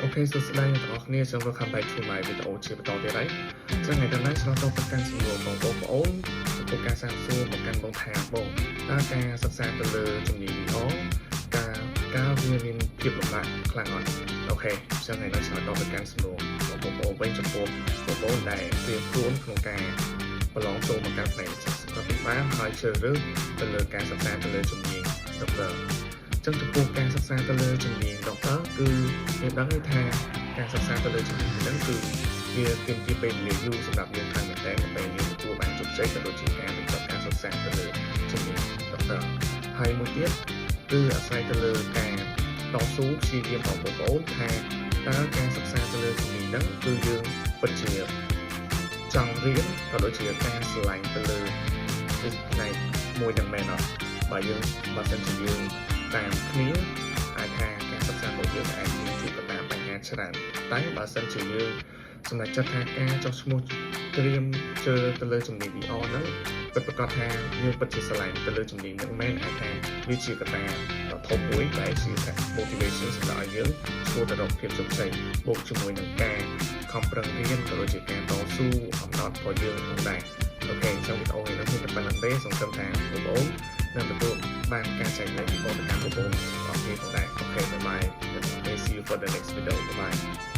OK សួស្តីអ្នកទាំងអស់គ្នាសូម welcome back to my video ជាបន្តទៀតហើយចឹងថ្ងៃនេះឆ្លើយតបទៅកាន់សំណួរបងប្អូនចំពោះការសាកសួរមកកាន់បងថាបងតើការសិក្សាទៅលើជំនាញ VR ការការវាមានភាពលំបាកខ្លាំងអត់ OK ចឹងថ្ងៃនេះឆ្លើយតបទៅកាន់សំណួរបងប្អូនវិញចំពោះបងប្អូនដែលត្រៀមខ្លួនក្នុងការប្រឡងចូលមកកាន់ផ្នែកសុខភាពបាលហើយជ្រើសរើសទៅលើការសិក្សាទៅលើជំនាញ Doctor ចឹងចំពោះការសិក្សាទៅលើជំនាញ Doctor គឺយើងដឹងហើយថាការសិក្សាទៅលើជំនាញហ្នឹងគឺវាទាមទារពេលវេលាយូរសម្រាប់យើងខ្លាំងមែនទែនដើម្បីយើងទទួលបានជោគជ័យក៏ដូចជាការបញ្ចប់ការសិក្សាទៅលើជំនាញ Doctor ហើយមួយទៀតគឺអាស្រ័យទៅលើការតស៊ូព្យាយាមរបស់បងប្អូនថាតើការសិក្សាទៅលើជំនាញហ្នឹងគឺយើងពិតជាចង់រៀនក៏ដូចជាការស្រឡាញ់ទៅលើផ្នែកមួយនឹងមែនអត់បើយើងបើសិនជាយើងតាមគ្នាអាចថាការសិក្សារបស់យើងអាចមានជួបកត្តាបញ្ហាច្រើនតែបើសិនជាយើងសម្រេចចិត្តថាការចុះឈ្មោះត្រៀមជើទៅលើជំនាញ VR ហ្នឹងពិតប្រាកដថាយើងពិតជាស្រឡាញ់ទៅលើជំនាញហ្នឹងមែនអាចថាវាជាកត្តាដ៏ធំមួយដែលជា motivation សម្រាប់ឲ្យយើងឆ្ពោះទៅរកភាពជោគជ័យបូកជាមួយនឹងការខំប្រឹងរៀនក៏ដូចជាការតស៊ូអំណត់របស់យើងផងដែរ OK អញ្ចឹងវីដេអូនេះមានតែប៉ុណ្ណឹងទេសង្ឃឹមថាបងប្អូននឹងទទួលបានការចែករំលែកពីបងទៅកាន់បងប្អូនអរគ្នាផងដែរ OK bye bye. See you for the next video. Bye bye.